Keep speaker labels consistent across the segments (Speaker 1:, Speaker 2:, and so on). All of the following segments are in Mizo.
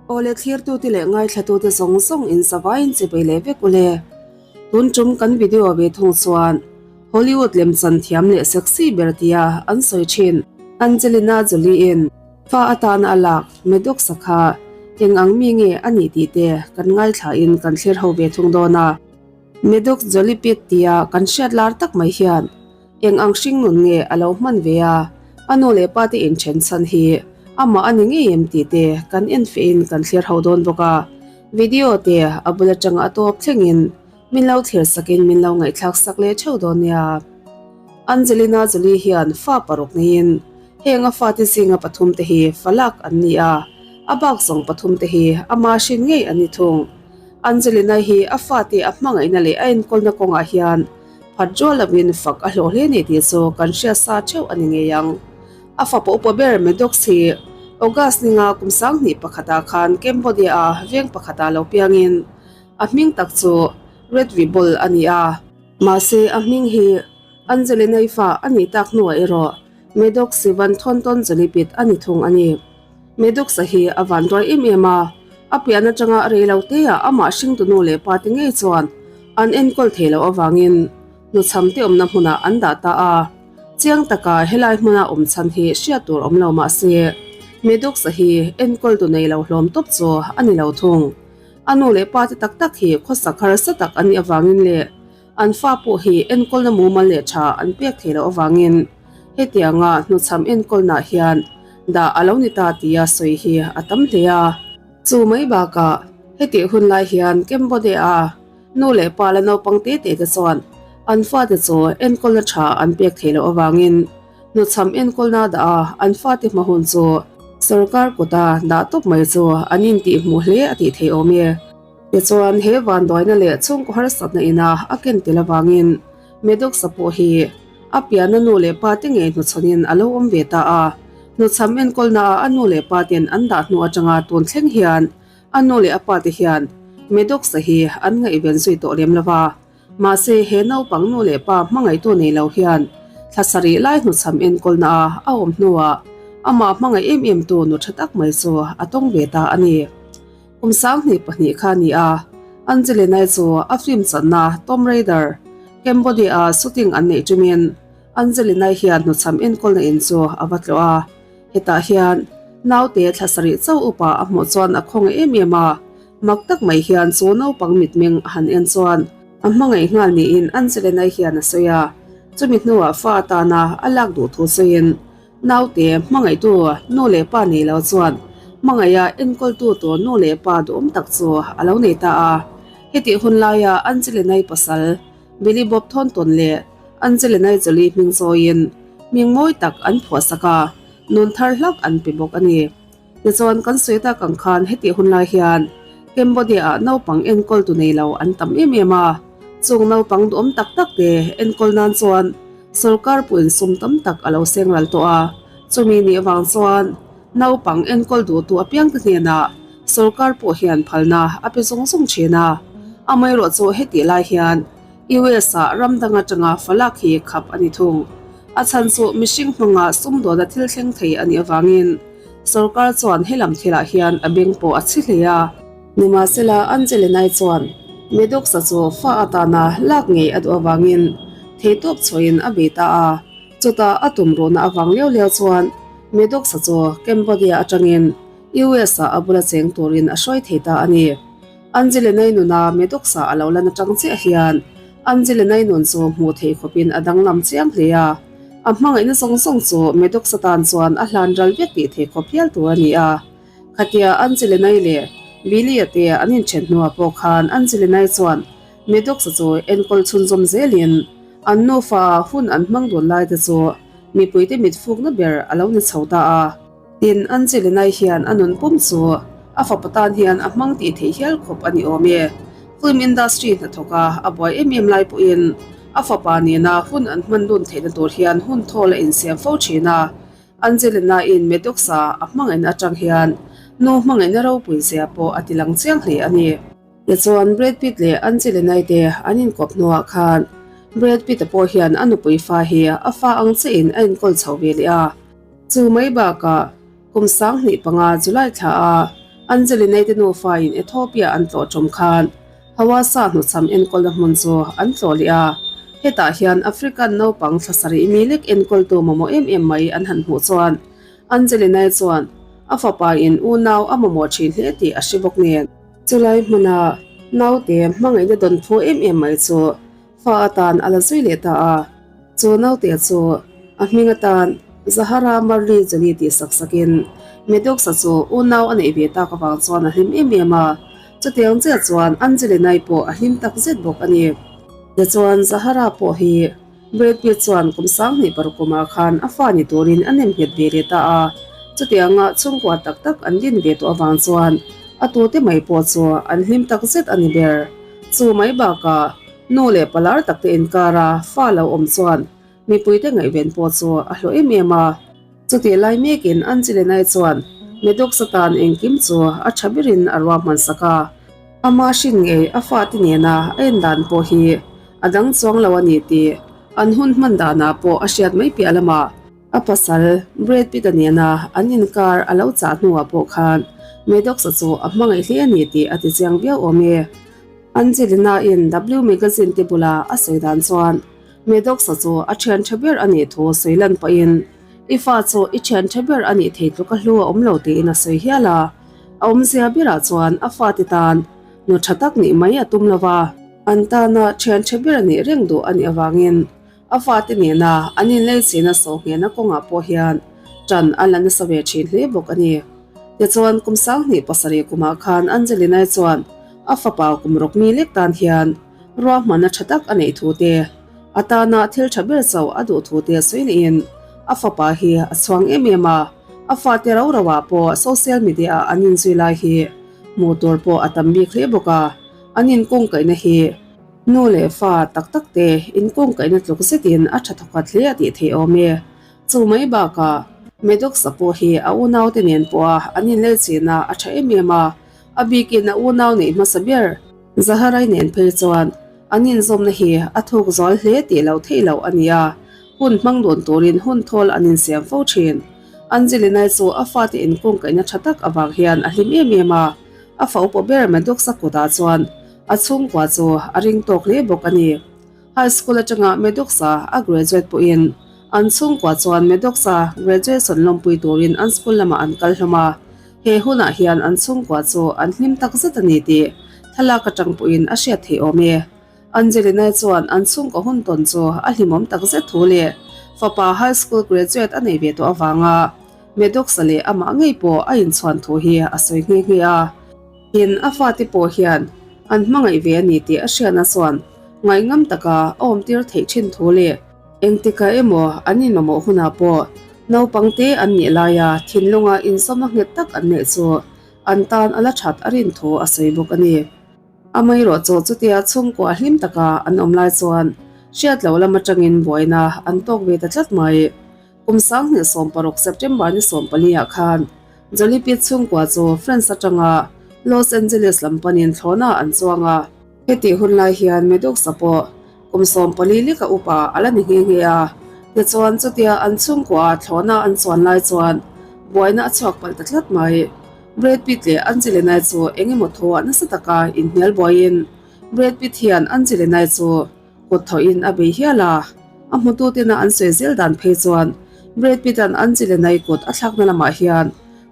Speaker 1: Awle thlirtute leh ngaithlatute zawng zawng in zavaiin chibei leh vek ule. Tun tum kan video ve thung chuan Hollywood lemchan thiam leh sexy ber tia an sawi thin Angelina Jolie in fa atana a lak Maddox a kha eng ang mi nge a nih tih te kan ngaithla in kan thlir ho ve thung dawn a. Maddox Jolie Pitt tia kan hriat lar tak mai hian Eng ang hringnun nge a lo hman ve a, a nu leh pa te inthen chhan hi amah a ni ngei em tih te kan en feh in kan thlir ho dawn bawk a, video te a bul atanga a tawp thleng in min lo thlir sak in min lo ngaihthlak sak leh theuh dawn nia. Angelina Jolie hian fa paruk neiin heng a fate zinga pathum te hi falak an ni a, a bak zawng pathum te hi ama hrin ngei an ni thung. Angelina hi a fate a hmangaihna leh a enkawlna kawngah hian Phat rual lovin fak a hlawh hle ni tih chu kan hriat sa theuh a ni ngei ang. A fapa upa ber Maddox hi August ninga kum sanghnih pakhatah khan Cambodia-a veng pakhatah lo piangin a hming tak chu Red Vibol a ni a. Mahse a hming hi Angelinai fa a nih tak hnuah erawh Maddox Sivan Thornton Jolipit a ni thung a ni. Maddox-a hi a vanduai em em a, a pian atanga rei lo teah amah hringtunu leh pa te ngei chuan an enkawl thei loh avangin hnuchham te awmna hmunah an dah ta a. Chiang taka helai hmuna awm chhan hi hriat tur awm lo mah se, Maddox-a hi enkawltu nei lo hlawm tawp chu a ni lo thung. A nu leh pa te tak tak hi khawsak harsa tak an nih avangin leh An fa pawh hi enkawlna mumal leh tha an pek thei loh avangin hetianga hnuchham enkawlnaah hian dah a lo ni ta tia sawi hi a tam hle a. Chu mai bakah hetih hun lai hian Cambodia-a nu leh pa la naupang te te te chuan an fate chu enkawlna tha an pek thei loh avangin hnuchham enkawlna dah a an fate hma hun chu sorkar kuta dah tawp mai chu an intihhmuh hle a tih theih awm e. Tichuan, he vanduaina leh chhungkaw harsatna ina a ken tel avangin Maddox-a pawh hi a pianna nu leh pa te ngei hnuchhawnin a lo awm ve ta a. Hnuchham enkawlnaah a nu leh pa ten an dah hnu atanga tun thleng hian a nu leh a pa te hian Maddox-a hi an ngaihven zui tawh lem lo va. Mahse, he naupang nu leh pa hmangaihtu nei lo hian thla sarih lai hnuchham enkawlnaah a awm hnuah amah hmangaih em em tu nu tha tak mai chu a tawng ve ta a ni. Kum 2002 kha a ni a, Angelinai chu a film channa Tomb Raider, Cambodia-a shooting an neih ṭumin Angelinai hian hnuchham enkawlna in chu a va tlawh a. Hetah hian naute thla sarih chauh upa a hmuh chuan a khawngaih em em a, mak tak mai hian chu naupang mitmeng a han en chuan a hmangaih nghal niin Angelinai hian a sawi a. Chumi hnuah fa atana a lak duh thu sawiin Naute, hmangaihtu nu leh pa nei lo chuan hmangaiha enkawltu tur nu leh pa duhawm tak chu a lo nei ta a. Hetih hun laia Angelinai pasal Billy Bob Thornton leh Angelinai Jolie hming zawiin hming mawi tak an phuahsak a, nun thar hlak an pe bawk a ni. Tichuan kan sawi tak ang khan hetih hun lai hian Cambodia-ah naupang enkawltu nei lo an tam em em a, chung naupang duhawm tak tak te enkawl nan chuan sorkar puin sum tam tak a lo seng ral tawh a, chumi nih avang chuan naupang enkawl duhtu apiangte hnenah sorkar pawh hian phalna a pe zung zung thin a, amaherawhchu hetih lai hian US-ah ram dang atanga falak hi khap a ni thung. A chhan chu mihring hmanga sumdawna thil thleng thei a nih avangin sorkar chuan helam thilah hian a beng pawh a chhi hle a. Nimahsela, Angelinai chuan Maddox-a chu fa atana lak ngei a duh avangin theitawp chhuahin a bei ta a. Chutah a tum ruhna avang liau liau chuan Maddox-a chu Cambodia atangin US-ah a bula cheng turin a hruai thei ta a ni. Angelinai nuna Maddox-a a lo lan atang chiah hian Angelinai nun chu hmuh theih khawpin a danglam chiang hle a. A hmangaihna zawng zawng chu Maddox-a tan chuan a hlan ral vek tih theih khawp hial tur a ni a. Khatia Angelinai leh Billy-a te an inthen hnuah pawh khan Angelinai chuan Maddox-a chu enkawl chhunzawm zelin an nufa hun an hmang dun lai te chu mipuite mitfukna ber a lo ni chho ta a. Tin, Angelinai hian a nun pum chu a fapa tan hian a hmang tih theih hial khawp a ni awm e. Film industry hnathawk a a buai em em lai pawhin a fapa nena hun an hman dun theihna tur hian hun thawl a insiam fo thin a. Angelina-in Maddox-a a hmangaihna atang hian nu hmangaihna ropui zia pawh a tilang chiang hle a ni. Tichuan, Brad Pitt leh Angelinai te an inkawp hnuah khan Brad Pitt-a pawh hian a nupui fa hi a fa ang chiahin a inkawl chho ve leh a. Chu mai bakah kum 2005 July thla a. Angelina-i te nufa in Ethiopia an tlawh ṭawm khan Hawassa hnuchham enkawlna hmun chu an tlawh leh a. Hetah hian African naupang thla sarih mi lek enkawltu mamawh em em mai an han hmuh chuan Angelina-i chuan a fapa in unau a mamawh ṭhin hle tih a hre bawk nen. Chulai hmuna naute hmangaihna dawn phu em em mai chu fa atan a la zui leh ta a. Chu naute chu a hming atan Zahara Marli Jolie tih sak sakin Maddox-a chu unau a neih ve tak avang chuan a hlim em em a. Chutiang chiah chuan Angelina-i pawh a hlim tak zet bawk a ni. Tichuan Zahara pawh hi Brad Pitt chuan kum 2000 paruk kumah khan a fa ni turin a nem nghet ve leh ta a. Chutianga chhungkua tak tak an din ve tawh avang chuan a tute mai pawh chu an hlim tak zet a ni ber. Chu mai bakah Nu leh palar takte inkara fa lo awm chuan mipuite ngaihven pawh chu a hlawh em em a. Chutih lai mekin Angelinai chuan Maddox atan engkim chu a tha berin a ruahman sak a. Ama hrin ngei a fate nena a en dan pawh hi a dang chuang lo a ni tih an hun hman danah pawh a hriat mai piah lamah A pasal, Brad Pitt-a nena an inkar a lo chah hnuah pawh khan Maddox-a chu a hmangaih hle a ni tih a ti chiang viau awm e. Angelina-in W Magazine te bula a sawi dan chuan Maddox-a chu a thian tha ber a nih thu sawi lan pahin, I fa chu i thian tha ber a nih thei tluk a hlu a awm lo tiin a sawi hial a. A awmzia berah chuan a fate tan nu tha tak nih mai a tum lo va, an tana thian tha ber a nih reng duh a nih avangin A fate nena an inleichhina sawhnghehna kawngah pawh hian ṭan a la nasa ve ṭhin hle bawk a ni. Tichuan, kum 27 kumah khan Angelina-i chuan a fapa kum rawk mi lek tan hian ruahmanna ṭha tak a neih thu te, a tana thil ṭha ber chauh a duh thu te sawi lehin a fapa hi a chhuang em em a, a fate rau rauah pawh social media-ah an inzui lai hi hmuh tur pawh a tam bik hle bawk a, an inkungkaihna hi Nu leh fa tak tak te inkawngkaihna tluk zetin a tha thawkhat hle a tih theih awm e. Chu mai bakah Maddox-a pawh hi a unaute nen pawha an inlelchina a tha em em a, a bikin a unau neih hmasa ber Zaharai nen phei chuan an inzawmna hi a thuk zual hle tih loh theih loh a ni a, hun hmang dun turin hun thawl an insiam fo thin. Angelina-i chu a fate inkawngkaihna tha tak avang hian a hlim em em a, a fa upa ber Maddox-a kutah chuan A chhungkua chu a ring tawk hle bawk a ni. High school atanga Maddox-a a graduate pawhin an chhungkua chuan Maddox-a graduation lawmpui turin an school lamah an kal hlawm a. He hunah hian an chhungkua chu an hlim tak zet a ni tih thlalak atang pawhin a hriat theih awm e. Angelina chuan an chhungkaw hun tawn chu a hlimawm tak zet thu leh fapa high school graduate a nei ve tawh avanga Maddox-a leh amah ngei pawh a inchhuan thu hi a sawi nghe nghe a. Tin, a fate pawh hian an hmangaih ve a ni tih a hriatna chuan ngaihngam taka a awmtir theih thin thu leh engtikah emaw an inmamawh hunah pawh naupangte an nih laia thinlunga insawmna nghet tak an neih chu an tan a la that a rin thu a sawi bawk a ni. Amaherawh chu chutia chhungkua hlim taka an awm lai chuan hriat loh lam atangin buaina an tawk ve ta tlat mai. Kum 2016 September ni 14 ah khan Jolie Pitt chhungkua chu France atanga Los Angeles lam panin thlawhna an chuang a. Hetih hun lai hian Maddox-a pawh kum 14 leka upa a la ni nghe nghe a. Tichuan chutia an chhungkua ah thlawhna an chuan lai chuan buaina a chhuak palh ta tlat mai. Brad Pitt leh Angelina chu eng emaw thuah nasa taka inhnial buaiin Brad Pitt hian Angelina chu Kut thawhin a bei hial a, a hmututena an sawi zel dan phei chuan Brad Pitt-a'n Angelina-i kut a thlakna lamah hian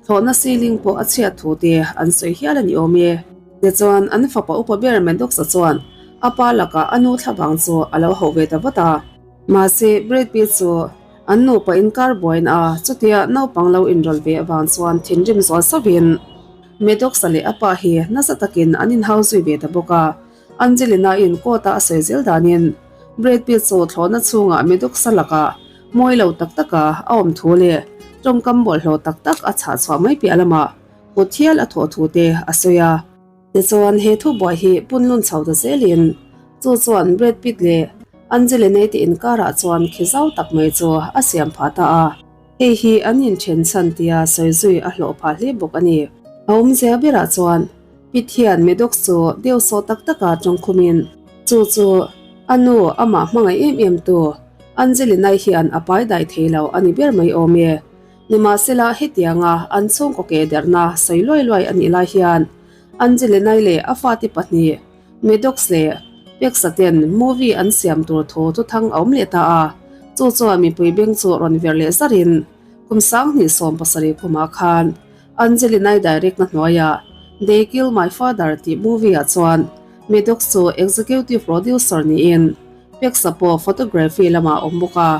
Speaker 1: thlawhna ceiling pawh a chhiat thu te an sawi hial a ni awm e. Tichuan, an fapa upa ber Maddox-a chuan a pa lakah a nu thlavang chu a lo hauh ve ta vat a. Mahse, Brad Pitt chu an nupa inkar buain a, chutia naupang lo inrawlh ve avang chuan thinrim zual sauhin Maddox-a leh a pa hi nasa takin an inhau zui ve ta bawk a. Angelina-in court-a a sawi zel danin Brad Pitt chu thlawhna chhungah Maddox-a lakah mawi lo tak taka a awm thu leh tawngkam bawlhhlawh tak tak a chhah chhuah mai piah lamah kut hial a thawh thu te a sawi a. Tichuan he thubuai hi punlun chho ta zelin chu chuan Brad Pitt leh Angelina-i te inkarah chuan khi zau tak mai chu a siam phah ta a. Hei hi an inthen chhan tia sawi zui a hlawh phah hle bawk a ni. A awmzia berah chuan Pitt hian Maddox chu deuh sawh tak taka tawngkhumin chu chu a nu amah hmangaih em em tu Angelina-i hian a pai dai thei lo a ni ber mai awm e. Nimahsela hetianga an chhungkaw ke derna sawi luai luai a nih lai hian Angelinai leh a fate pahnih Maddox leh Pexa ten movie an siam tur thu thuthang a awm leh ta a, chu chuan mipui beng chu rawn ver leh zarin kum 2017 kumah khan Angelinai direct na hnuaiah They Kill My Father tih movie ah chuan Maddox chu executive producer niin Pexa pawh photography lamah a awm bawk a.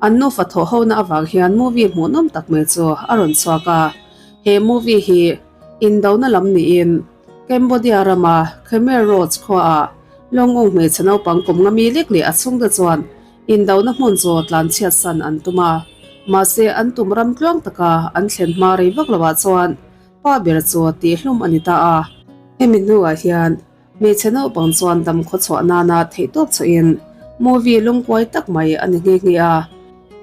Speaker 1: An nufa thawh hona avang hian movie hmuhnawm tak mai chu a rawn chhuak a. He movie hi indona lam niin Cambodia rama Khmer Rouge khuaah Longong hmeichhe naupang kum nga mi lek leh a chhungte chuan indona hmun chu tlanchhiat san an tum a. Mahse an tum ram tluang taka an thlen hma rei vak loah chuan pa ber chu tihhlum a ni ta a. Hemi hnuah hian Hmeichhe naupang chuan dam khawchhuah nana theihtawp chhuahin movie lungkuai tak mai a ni nghe nghe a.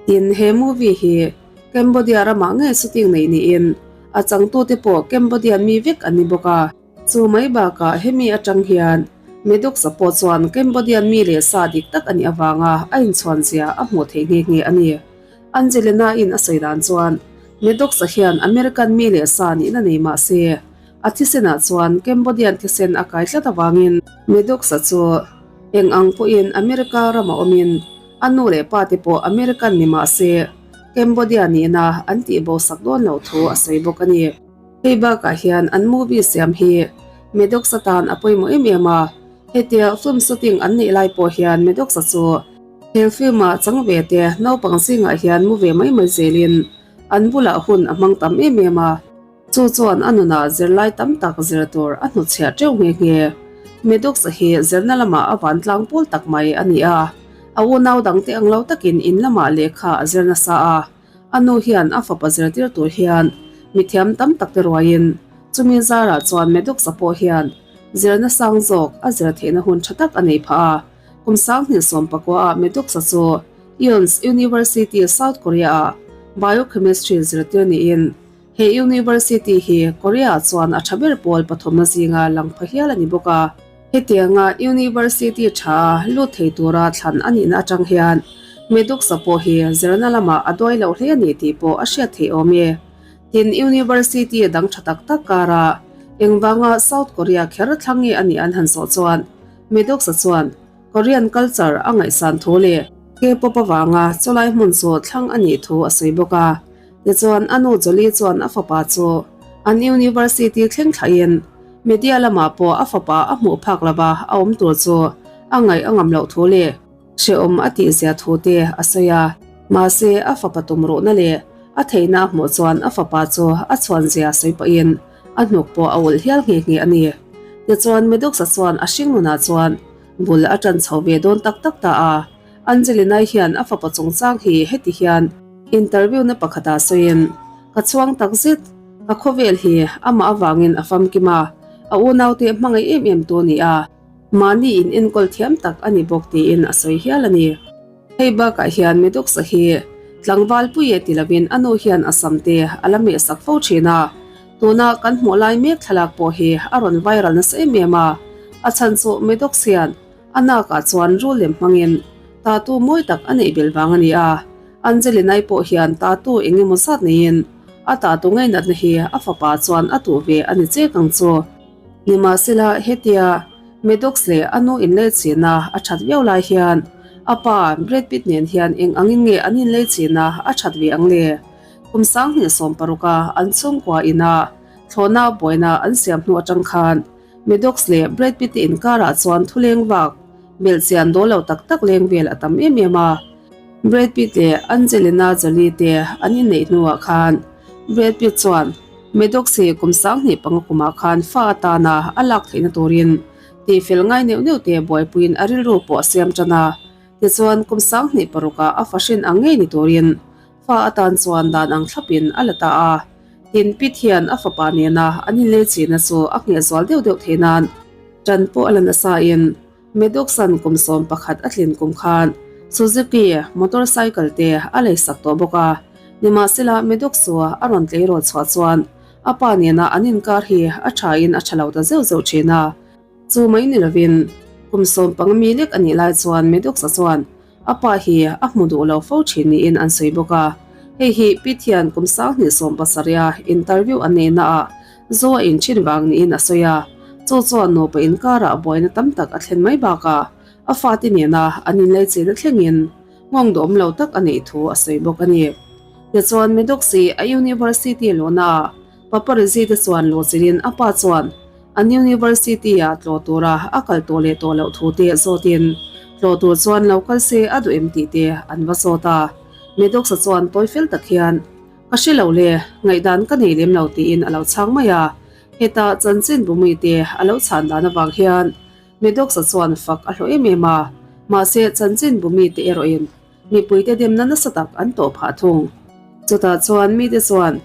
Speaker 1: Tin, he movie hi Cambodia ramah ngei shooting neih niin a changtute pawh Cambodian mi vek an ni bawk a. Chu mai bakah hemi atang hian Maddox-a pawh chuan Cambodian mi leh sa dik tak a nih avanga a inchhuan zia a hmuh theih nghe nghe a ni. Angelina-in a sawi dan chuan Maddox-a hian American mi leh sa nihna nei mah se, A thisenah chuan Cambodian thisen a kai tlat avangin Maddox-a chu eng ang pawhin America rama awmin a nu leh pa te pawh American ni mah se Cambodia nihna an tihbo sak dawn loh thu a sawi bawk a ni. Hei bakah hian an movie siam hi Maddox-a tan a pawimawh em em a, hetia film shooting an neih lai pawh hian Maddox-a chu he film-a chang ve te naupang zingah hian mu ve mai mai zelin an bulah hun a hmang tam em em a. Chu chuan a nunah zirlai tam tak zir tur a hnutchhiah teuh nghe nghe. Maddox-a hi zirna lamah a vantlang pawl tak mai a ni a, a unau dangte ang lo takin in lamah lehkha a zir nasa a. A nu hian a fapa zirtir tur hian mithiam tam tak te ruaiin chumi zarah chuan Maddox-a pawh hian zirna sang zawk a zir theihna hun tha tak a nei phah a. Kum 2019-ah Maddox-a chu Yonsei University, South Korea-ah Biochemistry zirtir niin He University hi Korea chuan a tha ber pawl pathumna zinga lang pha hial a ni bawk a. Hetianga University tha a lut thei tura thlan a nihna atang hian Meduksa pawh hi zirna lamah a duai loh hle a ni tih pawh a hriat theih awm e. Tin, University dang tha tak tak kara engvanga South Korea kher thlang nge a nih an han zawh chuan Meduksa chuan Korean culture a ngaihsan thu leh K-pop avanga chawlai hmun chu thlang a nih thu a sawi bawk a. Tichuan, a nu Jolie chuan a fapa chu an university thleng thlahin media lamah pawh a fapa a hmuh phak lova a awm tur chu a ngaih a ngam loh thu leh hrehawm a tihzia thu te a sawi a. Mahse, a fapa tumruhna leh a theihna a hmuh chuan a fapa chu a chhuanzia sawi pahin a hnuk pawh a ulh hial nghe nghe a ni. Tichuan, Maddox-a chuan a hringnunah chuan bul a tan chho ve dawn tak tak ta a. Angelina-i hian a fapa chungchang hi heti hian interview na pakhatah sawiin, Ka chhuang tak zet, ka khawvel hi amah avangin a famkim a, a unaute hmangaih em em tu a ni a, mahni in enkawl thiam tak a ni bawk tiin a sawi hial a ni. Hei bakah hian Maddox-a hi tlangval pui e ti lovin a nu hian a sam te a la mehsak fo thin a, tuna kan hmuh lai mek thlalak pawh hi a rawn viral nasa em em a, a chhan chu Maddox hian A nakah chuan rul lem hmangin tattoo mawi tak a neih belh vang a ni a, Angelinai pawh hian tattoo eng emaw zat neiin a tattoo ngainatna hi a fapa chuan a tuh ve a ni chek ang chu. Nimahsela, hetia Maddox leh a nu inleichhina a that viau lai hian a pa Brad Pitt nen hian eng angin nge an inleichhina a that ve ang le? Kum 2016 a an chhungkua ina thlawhna buaina an siam hnu atang khan Maddox leh Brad Pitt te inkarah chuan thuleng vak belh chian dawl lo tak tak leng vel a tam em em a. Brad Pitt leh Angelina Jolie te an inneih hnuah khan Brad Pitt chuan Maddox hi kum 25 kumah khan fa atana a lak theihna turin tihfel ngai neuh neuh te buaipuiin a rilru pawh a siam tan a. Tichuan kum 2006 ah a fahrin ang ngei ni turin Fa atan chuan dan ang thlapin a la ta a, tin Pitt hian a fapa nena an inleichihna chu a ngheh zual deuh deuh thei nan tan pawh a la nasa in Maddox-a'n kum 11 a tlin kum khan Suzuki motorcycle te a leisak tawh bawk a, nimahsela Maddox chu a rawn tleirawl chhuah chuan a pa nena an inkar hi a tha in a tha lo ta zeuh zeuh thin a, chu mai ni lovin kum 15 mi lek a nih lai chuan Maddox-a chuan A pa hi a hmu duh lo fo thin niin an sawi bawk a. Hei hi Pitt hian kum 2017 a interview a neihna ah zu a inthin vang niin a sawi a, chu chuan nupa inkarah buaina tam tak a thlen mai bakah a fate nena an inleichina thlengin nghawng duhawm lo tak a neih thu a sawi bawk a ni. Tichuan Maddox hi a university luhna ah paparazzi te chuan luhchilhin a pa chuan An university-ah tlawh tura a kal tawh leh tawh loh thu te zawtin tlawh tur chuan lo kal se a duh em tih te an va zawt a. Maddox-a chuan tawi fel tak hian, Ka hre lo le, ngaihdan ka nei lem lo tiin a lo chhang mai a. Heta chanchin bumui te a lo chhan dan avang hian Maddox-a chuan fak a hlawh em em a. Mahse chanchin bumui te erawhin Mipuite demna nasa tak an tawh phah thung. Chutah chuan mite chuan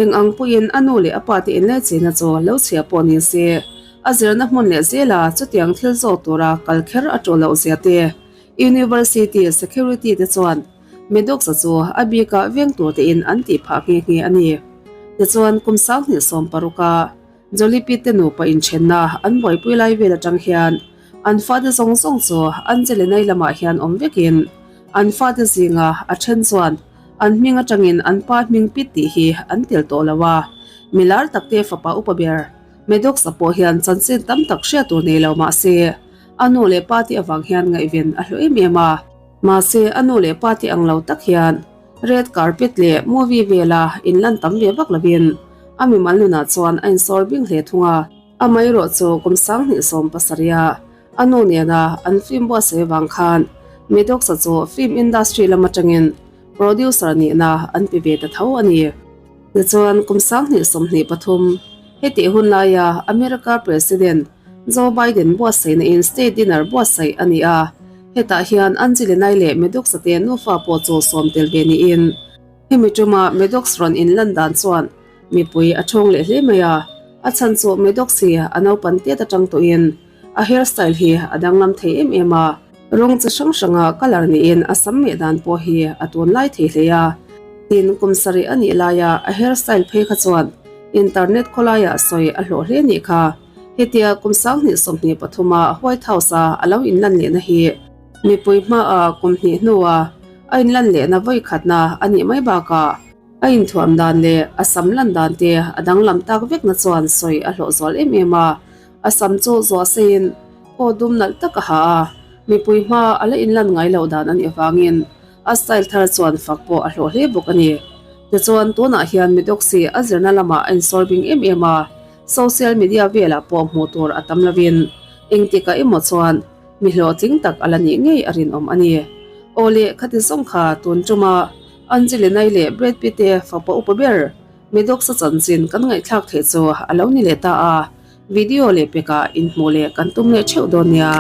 Speaker 1: eng ang pawhin a nu leh a pate inlaichina chu lo chhia pawh ni se, a zirna hmun leh zela chutiang thil zawk tura kal kher a ṭul loh zia te, University security te chuan Maddox-a chu a bika veng tur tein an tih phah nghe nghe a ni. Tichuan kum 2016 a Jolie Pitt te nupa inthenna an buaipui lai vel atang hian an fate zawng zawng chu Angelinai lamah hian awm vekin an fate zinga a then chuan an hming atangin an pa hming Pitt tih hi an tel tawh lo a. Milar takte fapa upa ber Maddox-a pawh hian chanchin tam tak hriat tur nei lo mah se a nu leh pa te avang hian ngaihven a hlawh em em a. Mahse a nu leh pa te ang lo tak hian Red carpet leh movie vela inlan tam ve vak lovin a mimal nunah chuan a insawr bing hle thung a. Amaherawh chu kum 2017 a a nu nena an film buatsaih avang khan Maddox-a chu film industry lam atangin producer nihna an pe ve ta tho a ni. Tichuan kum 2023 hetih hun laia America President Joe Biden buatsaihna in state dinner buatsaih a ni a, hetah hian Angelinai leh Maddox-a te nufa pawh chu sawm tel ve niin hemi tuma Maddox rawn inlan dan chuan mipui a thawng leh hle mai a, a chhan chu Maddox hi a naupan tiat atang tawhin a hairstyle hi a danglam thei em em a, rawng chi hrang hranga colour niin a sam meh dan pawh hi a tunlai thei hle a, tin kum sarih a nih laia a hairstyle phei kha chuan internet khawlaiah sawi a hlawh hle nih kha. Hetia kum 2023 a White House a a lo inlan lehna hi mipui hmaah kum hnih hnua a inlan lehna vawi khatna a nih mai bakah a inthuam dan leh a sam lan dan te a danglam tak vekna chuan sawi a hlawh zual em em a. A sam chu zuah seiin aw dum nalh tak a ha a, mipui hmaa a la inlan ngai loh dan a nih avangin a style thar chuan fak pawh a hlawh hle bawk a ni. Tichuan tunah hian Midoxy a zirna lamah a insawr bing em em a. Social media velah pawh hmuh tur a tam lovin engtikah emaw chuan mi hlawhtling tak a la nih ngei a rinawm a ni. Aw leh khati zawng kha tun tuma Angelinai leh Brad Pitt te fapa upa ber Maddox-a chanchin kan ngaihthlak theih chu a lo ni leh ta a, video leh pekah inhmuh leh kan tum leh theuh dawn nia.